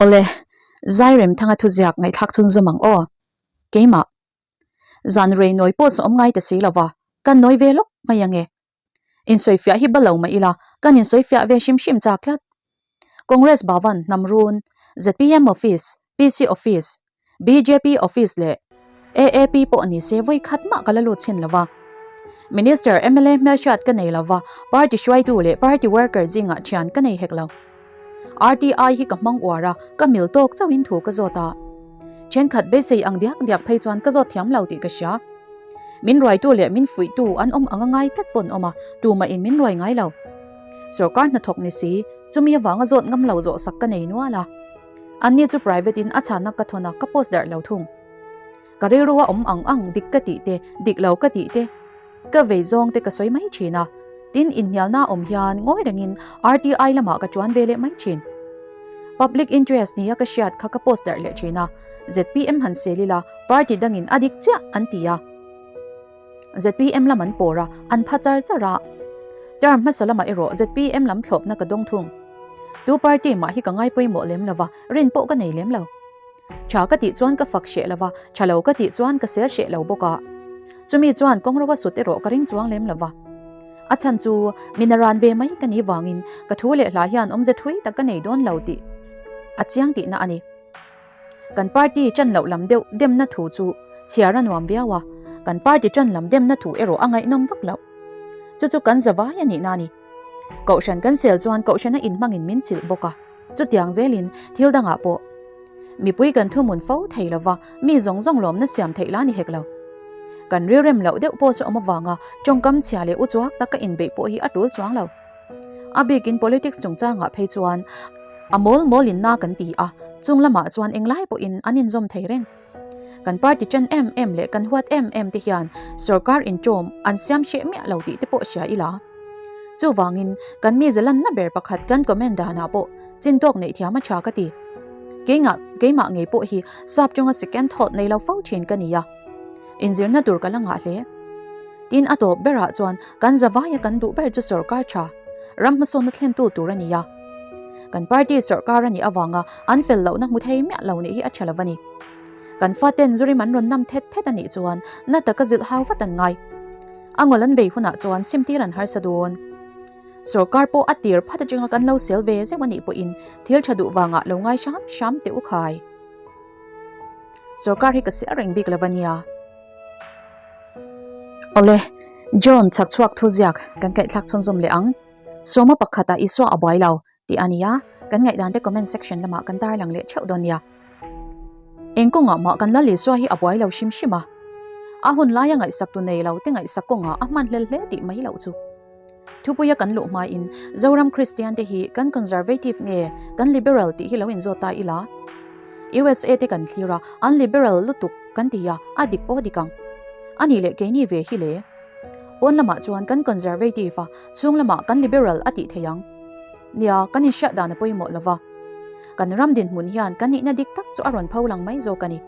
Awle, Zairemthanga thuziak ngaihthlak chhunzawm ang aw. Keimah. Zan rei nawi pawh sawm ngai ta si lova, kan nawi ve lawk mai ange. Insawifiah hi ba lo mah ila, kan insawifiah ve hrim hrim chak tlat. Congress Bhavan, Hnamrun, zpm Office, PC Office, Bjp Office leh AAP pawh ni se vawi khat mah ka la lut chhin lova. Minister, mla hmelhriat ka nei lova, party hruaitu leh party worker zingah thian ka nei hek lo. RTI hi ka hmang uar a, ka mil tawk chauhin thu ka zawt a. Thenkhat beisei ang diak diak phei chuan ka zawt thiam lo tih ka hria. Min ruaitu leh min fuihtu an awm ang a ngai tlat pawn awm a, tumahin min ruai ngai lo. Sorkar hnathawk ni si, chumi avanga zawt ngam lo zawh sak ka nei nual a. Anni chu private in a chhanna ka thawn a, ka post darh lo thung. Ka rilru a awm ang ang dik ka tih te, dik lo ka tih te, ka vei zawng te ka sawi mai thin a. Tin, inhnialna awm hian ngawi rengin RTI lamah ka tuan ve leh mai thin. Public interest nia ka hriat kha ka post darh leh thin a, zpm han sel ila party dangin a dik chiah an ti a. Zpm lam an pawr a, an pha char char a. Term hmasa lamah erawh zpm lam thlawpna ka dawng thung. Tu party mah hi ka ngai pawimawh lem lova, rin pawh ka nei lem lo. Tha ka tih chuan ka fak hreh lova, tha lo ka tih chuan ka sel hreh lo bawk a. Chumi chuan kawng ro a sut erawh ka ring chuang lem lova. A chhan chu min a ran ve mai ka nih vangin ka thu leh hla hian awmze thui tak ka nei dawn lo tih a chiang tihna a ni. Kan party ṭan loh lam deuh demna thu chu chhiar a nuam viau a, kan party ṭan lam demna thu erawh a ngaihnawm vak loh. Chu chu kan zavai a nihna a ni. Kohhran kan sel chuan kohhrana inhmangin min chilh bawk a, chutiang zelin thil dangah pawh mipui kan thuhmun fo thei lova mi zawng zawng lawmna siam theih la ni hek lo. Kan rilrem loh deuh pawh chu awm avanga tawngkam chhia leh uchuak taka inbeih pawh hi a tul chuang lo. A bikin politics chungchangah phei chuan a mawl mawlin na kan ti a, chung lamah chuan englai pawhin an inzawm thei reng. Kan party ṭan em em leh kan huat em em te hian sorkar inṭawm an siam hreh miah lo tih te pawh hria ila. Chuvangin kan mi zalanna ber pakhat kan comment danah pawh chintawk neih thiam a ṭha ka ti. Keingah keimah ngei pawh hi sap ṭawnga second thought nei lo fo ṭhin ka ni a. Inzirna tur ka la ngah hle. Tin a tawp berah chuan kan zavaia kan duh ber chu sorkar tha, ram hmasawnna thlentu tur a ni a. Kan party sorkar a nih avanga an fel lohna hmu thei miah lo nih hi a tha lo a ni. Kan faten zurim an rawn nam thet thet a nih chuan na taka zilh hau vat an ngai. A ngawl an bei hunah chuan simtir an harsa dawn. Sorkar pawh a tir phat atanga kan lo sel ve zeuh a nih pawhin thil tha duh vangah lo ngai hram hram teh u khai. Sorkar hi ka sel reng bik lo a nia. Awle, John chhak chhuak thu ziak kan ngaihthlak chhunzawm leh ang. Sawma pakhatah Isua a buai lo tih a ni a, kan ngaihdan te comment section lamah kan tarlang leh theuh dawn nia. Eng kawngah mah kan Lal Isua hi a buai lo hrim hrim a, a hun laia ngaihsak tu nei lo te ngaihsak kawngah a hman hlel hle tih mai loh chu. Thupuia kan luh hmain Zoram Kristian te hi kan conservative nge kan liberal tih hi lo inzawt ta ila. USA te kan thlir a, an liberal lutuk kan ti a, a dik pawh dik ang. A nih leh keini ve hi le. Pawn lamah chuan kan conservative a, chhung lamah kan liberal a tih theih ang. Nia, kan inhriat dan a pawimawh lova. Kan ram dinhmun hian kan nihna dik tak chu a rawn pho lang mai zawk a ni.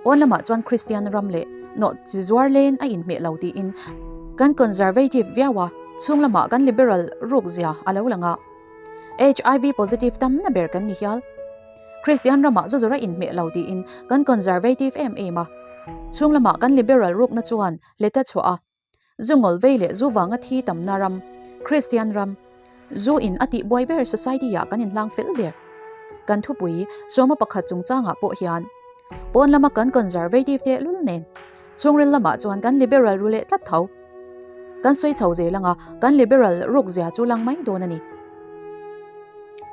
Pawn lamah chuan Kristian ram leh nawh chi zuar len a inhmeh lo tiin kan conservative viau a, chhung lamah kan liberal ruk zia a lo lang a. HIV positive tamna ber kan ni hial. Kristian ramah zu zawr a inhmeh lo tiin kan conservative em em a, chhung lamah kan liberal rukna chuan let a chhuah a. Zu ngawl vei leh zu vanga thi tamna ram, Kristian ram, zu in a tihbuai ber society ah kan inhlang fel der. Kan thupui sawma pakhat chungchangah pawh hian pawn lama kan conservative teh lul nen chhungril lamah chuan kan liberal ru leh tlat tho. Kan sawi chho zel anga kan liberal ruk zia chu lang mai dawn a ni.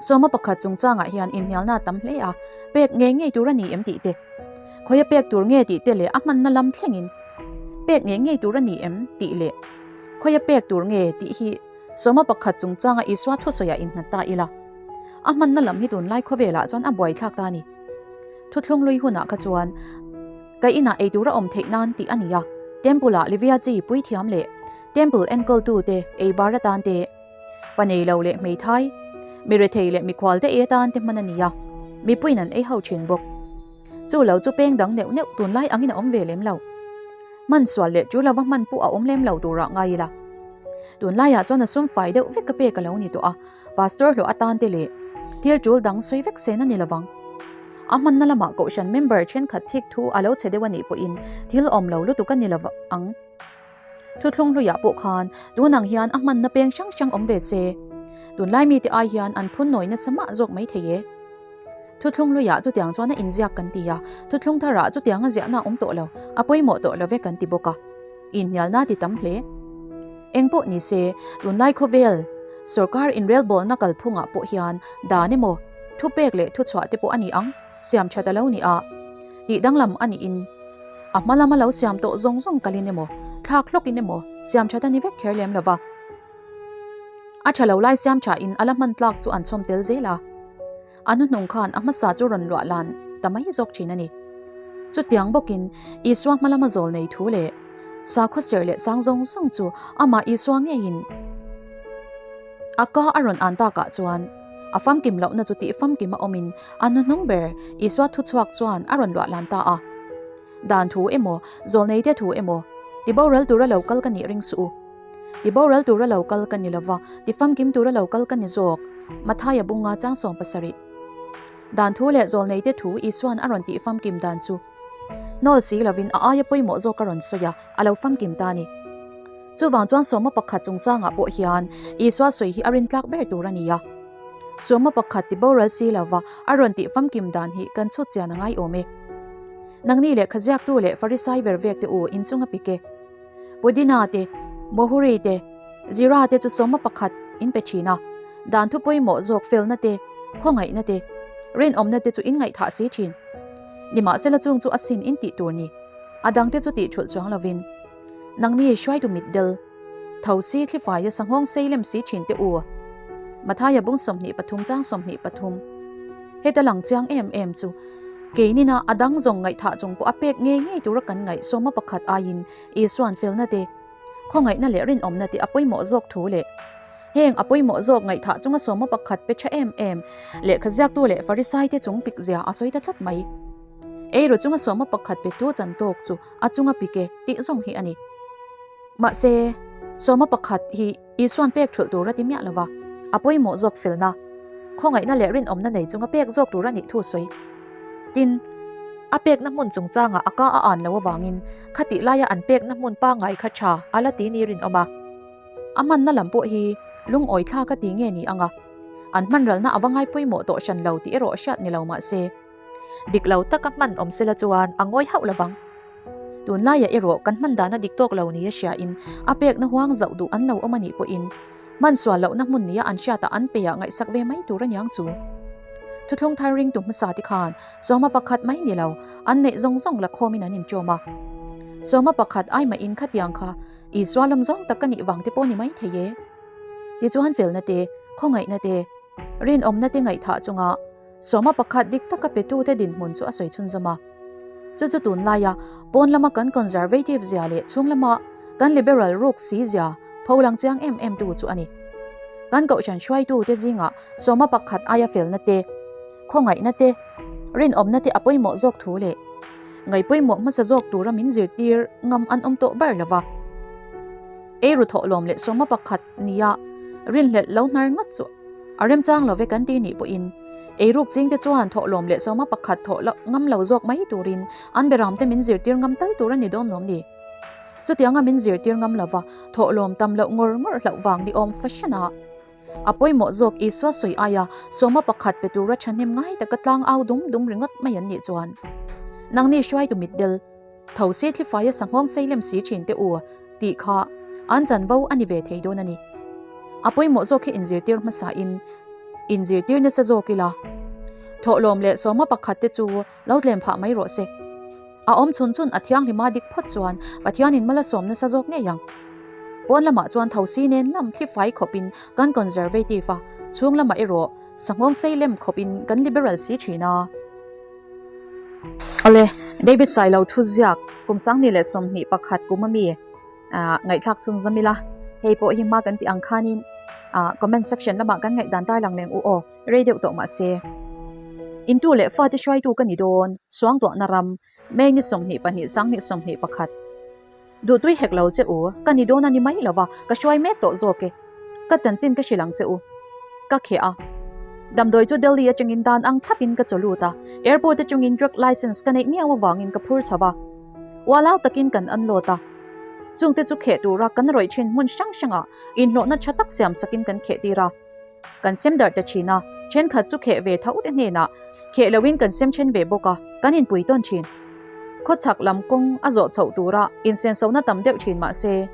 Sawma pakhat chungchangah hian inhnialna a tam hle a, pek ngei ngei tur a ni em tih te, khawia pek tur nge tih te leh a hmanna lam thlengin pek ngei ngei tur a ni em tih leh khawia pek tur nge tih hi sawma pakhat chungchanga Isua thusawiah innghat ta ila. A hmanna lam hi tunlai khawvelah chuan a buaithlak ta a ni. Thuthlung lui hunah kha chuan ka inah eitur a awm theih nan tih a ni a, Temple ah Livia chi puithiam leh Temple enkawltute ei bar atan te, pa nei lo leh hmeithai, mi rethei leh mikhual te ei atan te hman a ni a, mipuiin an ei ho thin bawk. Chu lo chu peng dang neuh neuh tunlai angin a awm ve lem lo. Hman sual leh chu lova hman pawh a awm lem lo turah ngai ila. Tunlaiah chuan a sum fai deuh vek ka pek a lo ni tawh a, Pastor hlawh atan te leh Thil tul dang sawi vek sen a ni lovang. A hmanna lamah kohhran member thenkhat thik thu a lo chhe deuh a nih pawhin thil awm lo lutuk a ni lo ang. Thuthlung hluiah pawh khan tun ang hian a hmanna peng hrang hrang awm ve se. Tunlai mite ai hian an phun nawi nasa mah zawk mai thei e. Thuthlung hluiah chutiang chuan a inziak kan ti a, thuthlung tharah chutiang a ziahna a awm tawh lo, a pawimawh tawh lo ve kan ti bawk a. Inhnialna ti tam hle. Eng pawh ni se, tunlai khawvel sorkar inrelbawlna kalphungah pawh hian dan emaw, thupek leh thuchhuah te pawh a ni ang, siam that a lo ni a, tih danglam a niin a hma lama lo siam tawh zawng zawng kalin emaw, thlak hlawkin emaw siam that a ni vek kher lem lo va. A tha lo lai siam thain a la hman tlak chu an chhawm tel zel a. A hnuhnung khan a hmasa chu rawn luah lan ta mai zawk thin a ni. Chutiang bawkin Isua hma lama zawl nei thu leh sakhaw serh leh sang zawng zawng chu amah Isua ngeiin a ka a rawn an takah chuan a famkim lohna chu tih famkim a awmin a hnuhnung ber Isua thuchhuak chuan a rawn luah lan ta a. Dan thu emaw, zawlneite thu emaw, tiboral tura lo kal ka nih ring suh u. Tiboral tura lo kal ka ni lova, tifamkim tura lo kal ka ni zawk. Mathaia bunga chang 70. Dan thu leh zawlneite thu Isuan a rawn tihfamkim dan chu hnawl si lovin a aia pawimawh zawk a rawn sawi a, a lo famkim ta a ni. Chuvang chuan sawma pakhat chungchangah pawh hian Isua sawi hi a rintlak ber tur a ni a. Sawma pakhat tiboral si lova a rawn tihfamkim dan hi kan chhut chian a ngai awm e. Nangni lehkha ziaktu leh Farisai ver vek te u inchunga pik e. Pudina te, Mohuri te, Zira te chu sawma pakhat in pe thin a, dan thu pawimawh zawk felna te, khawngaihna te, rinawmna te chu in ngaihthah si thin. Nimahsela chung chu a sin in tih tur ni, a dangte chu tih thulh chuang lovin. Nangni hruaitu mitdel, tho si thlifaia sanghawng sei lem si thin te u. Mathaia bung 23 chang 23. Heta lang chiang em em chu Keinina a dang zawng ngaihthah chung pawh a pek ngei ngei tura kan ngaih sawma pakhat aiin Isua'n felna te, khawngaihna leh rinawmna te a pawimawh zawk thu leh heng a pawimawh zawk ngaihthah chunga sawma pakhat pe tha em em lehkha ziaktu leh Farisai te chung pik zia a sawi ta tlat mai. Eiru chunga sawma pakhat petu chan tawk chu a chunga pik e tih zawng hi a ni. Mahse, sawma pakhat hi Isua'n pek thulh tur a ti miah lo va, a pawimawh zawk felna, khawngaihna leh rinawmna nei chunga pek zawk tur a nih thu sawi. Tin, a pekna hmun chungchangah a ka a an lo avangin khatih laia an pekna hmun pangngai kha tha a la ti ni rinawm a. A hmanna lam pawh hi lungawi thlak a ti nge ni ang a, an hmanralna a va ngai pawimawh tawh hran lo tih erawh hriat ni lo mah se, dik lo taka hman awm sela chuan a ngawi hauh lo vang. Tunlaiah erawh kan hman dana dik tawk lo nia hriain a pekna huang zauh duh an lo awm a nih pawhin hman sual lohna hmun nia an hriatah an peiah ngaihsak ve mai tur a niang chu. Thuthlung thar ringtu hmasa te khan sawma pakhat mai ni lo an neih zawng zawng la khawmin an inṭawm a. Sawma pakhat ai mahin khatiang kha Isua lawm zawng tak ka nih vang te pawh ni mai thei e. Tichuan felna te, khawngaihna te, rinawmna te ngaihthah chunga Sawma pakhat dik taka petute dinhmun chu a sawi chhunzawm a. Chu chu tunlaia pawn lama kan conservative zia leh chhung lama kan liberal ruk si zia pholang chiang em em tu chu a ni. Kan kohhran hruaitute zingah sawma pakhat aia felna te, khawngaihna te, rinawmna te a pawimawh zawk thu leh ngaihpawimawh hmasa zawk tura min zirtir ngam an awm tawh ber lova. Eiru thawhlawm leh sawma pakhat nia rinhlelh lo hnar ngawt chu A remchang lo ve kan ti nih pawhin eiruk chingte chuan thawhlawm leh sawma pakhat thawh loh ngam lo zawk mai turin an beramte min zirtir ngam tal tur a ni dawn lawm ni. Chutianga min zirtir ngam lova thawhlawm tam loh ngawr ngawr hlauh vang ni awm fahran a. A pawimawh zawk Isua sawi aia sawma pakhat pe tura thahnem ngai taka tlang au dum dum ringawt mai an nih chuan nangni hruaitu mitdel Tho si thlifaia sanghawng sei lem si thin te u tih kha an chanvo a ni ve thei dawn a ni. A pawimawh zawk hi inzirtir hmasa in inzirtir nasa zawk ila. Thawhlawm leh sawma pakhat te chu lo tlem phah mai rawh se. A awm chhun chhun a thianghlima dik phawt chuan Pathianin mal a sawm nasa zawk ngei ang. Pawn lamah chuan tho si nen lam thlifai khawpin kan conservative a, chhung lamah erawh sanghawng sei lem khawpin kan liberal si thin a. Awle, David Sailo thuziak kum 2021 kum ami ngaihthlak chhunzawm ila, hei pawh hi hma kan tih ang khanin comment section lamah kan ngaihdan tar lang leng u aw, rei deuh tawh mahse. Intu leh fate hruaitu ka ni dawn, Suangtuahna ram, May ni 22 2021. Duhtui hek lo che u, ka ni dawn a ni mai lo va, ka hruai mek tawh zawk e. Ka chanchin ka hrilh ang che u. Ka kheh a. Damdawi chu Delhi atangin dan ang thlapin ka chaw lut a, airport atangin drug licence ka neih miau avangin ka phur chho a. Ualau takin kan unload a. Chungte chu kheh tura kan rawih thin hmun hrang hrangah inhlawhna tha tak siam sakin kan kheh tir a. Kan sem darh ta thin a, thenkhat chu kheh ve tho te hnenah kheh loin kan sem then ve bawk a, kan inpui tawn thin. Khawchhak lam kawng a zawh chhoh tura insensona tam deuh thin mah se,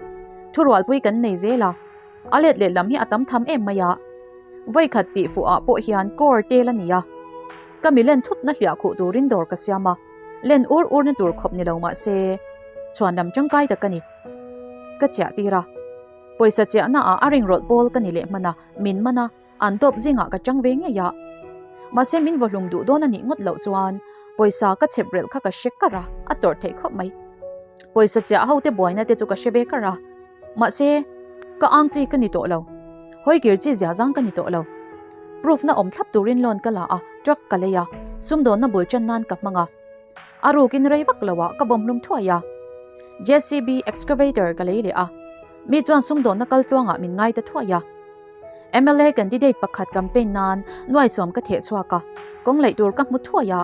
thurualpui kan nei zel a, a let leh lam hi a tam tham em mai a. Vawikhat tih fuh ah pawh hian core tel a ni a, ka mi len thutna hliah khuh turin dawr ka siam a, len ur urna tur khawp ni lo mah se, chhuan lam tangkai tak a ni. Ka chiah tir a. Pawisa chiahna ah a ringrawlh pawl ka ni leh hman a, min man a, an tawp zingah ka chang ve ngei a. Mahse min vawhlum duh dawn a nih ngawt loh chuan pawisa ka chhep relh kha ka hre kar a, a tawrh theih khawp mai. Pawisa chiah ho te buaina te chu ka hre ve kar a. Mahse ka ang chi ka ni tawh lo. Hawikir chi zia zang ka ni tawh lo. Proof na awm thlap turin loan ka la a, truck ka lei a, sumdawnna bul tan nan ka hmang a. A rukin rei vak lo ah ka vawmhlum thuai a. JCB excavator ka lei leh a. Mi chuan sumdawnna kal tluangah min ngai ta thuai a. Mla candidate pakhat campaign nan nuaisawm ka theh chhuak a, kawng laih tur ka hmu thuai a.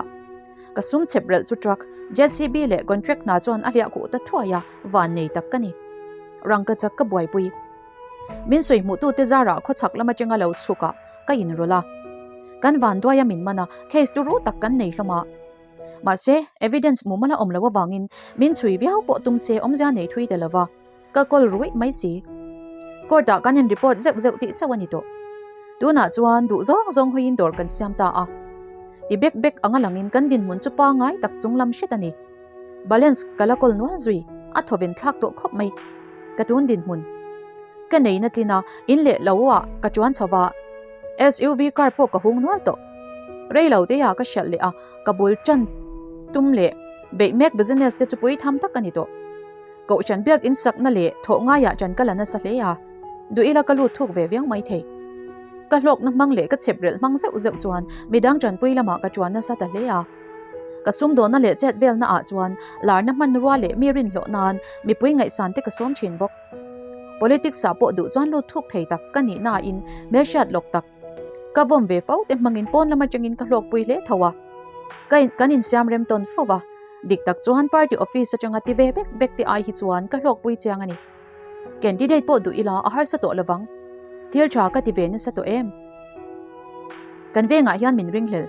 Ka sum chhep relh chu truck, JCB leh contract hna chuan a hliah khuh ta thuai a, van nei tak ka ni. Rangkachak ka buaipui. Min sawi hmuhtute zarah khawchhak lam atanga lo chhukah ka inrawlh a. Kan vanduai a min man a, case turu tak kan nei hlawm a. Mahse, evidence mumal a awm loh avangin min chhui viau pawh tum se awmzia nei thui ta lova, ka kawl ruih mai si. Court-ah kan in report zeuh zeuh tih chauh a ni tawh. Tunah chuan duh zawng zawng hawiin dawr kan siam ta a. Ti bek bek anga langin kan dinhmun chu pangngai tak chung lam hret a ni. Balance ka la kawl nual zui, a thawven thlak tawh khawp mai. Ka tun dinhmun. Ka nei na tlin a, in leh lo ah ka tuan chho va. SUV car pawh ka hung nual tawh. Rei lo te ah ka hriat leh a, ka bul tan tum leh beih mek business te chu pui tham tak a ni tawh. Kohhran biak in sakna leh thawh ngaiah ṭan ka la nasa hle a, duh ila ka lut thuk ve viau mai thei. Ka hlawkna hmang leh ka chhep relh hmang zeuh zeuh chuan midang ṭanpui lamah ka ṭuan nasa ta hle a. Ka sumdawnna leh chet velna ah chuan larna hmanrua leh mi rinhlawh nan mipui ngaihsan te ka sawm thin bawk. Politics ah pawh duh chuan lut thuk thei tak ka nih nain hmelhriat lawk tak ka vawm ve fo te hmangin pawn lam atangin ka hlawkpui hle tho a. Ka in kan insiam rem tawn fo va, dik tak chuan party office atanga ti ve bek bek te ai hi chuan ka hlawkpui chiang a ni. Candidate pawh duh ila a harsa tawh lovang. Thil tha ka ti ve nasa tawh em? Kan vengah hian min ringhlel.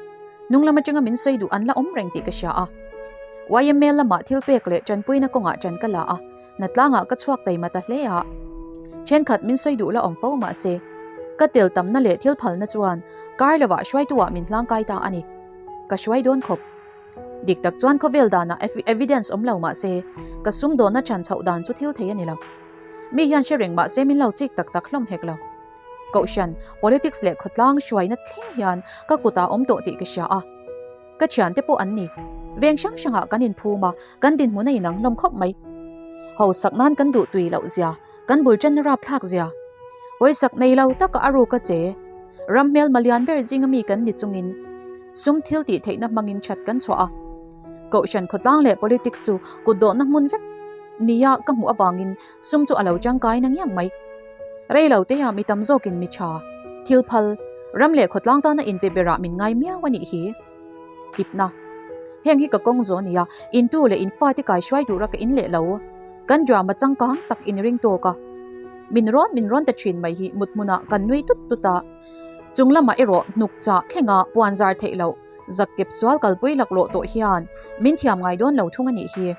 Hnung lam atanga min sawi duh an la awm reng tih ka hria a. YMA lamah thil pek leh tanpuina kawngah tan ka la a, hnatlangah ka chhuak taima ta hle a. Thenkhat min sawi duh la awm fo mah se, ka tel tamna leh thil phalna chuan kar lovah hruaituah min hlangkai ta a ni. Ka hruai dawn khawp. Dik tak chuan khawvel danah evidence awm lo mah se, ka sumdawnna chhan chhoh dan chu thil thei a ni lo. Mi hian hre reng mah se min lo chik tak tak hlawm hek lo. Kohhran, politics leh khawtlang hruaina thleng hian ka kutah awm tawh tih ka hria a. Ka thiante pawh an ni. Veng hrang hrangah kan inphum a, kan dinhmun a inang hlawm khawp mai. Hausak nan kan duh tui loh zia, kan bul ṭanna rapthlak zia. Pawisak nei lo taka a ruk a che. Ram hmelma lian ber zinga mi kan ni chungin sum thil tih theihna hmangin ṭhat kan chhuah a. Kohhran khawtlang leh politics chu kutdawhna hmun vek nia ka hmuh avangin sum chu a lo tangkai na ngiang mai. Rei lo teah mi tam zawkin mi tha, thil phal, ram leh khawtlang tana inpe berah min ngai miau a nih hi. Tlipna. Heng hi ka kawng zawh a nia, intu leh infate kai hruai tura ka in leh lo. Kan drama changkang tak in ring tawk a. Min rawn min rawn ta thin mai hi mut hmunah kan nui tut tut a. Chung lamah erawh hnuk chah thlenga puan zar theih loh, zak kep sual kalpui laklawh tawh hian min thiam ngai dawn lo thung a nih hi.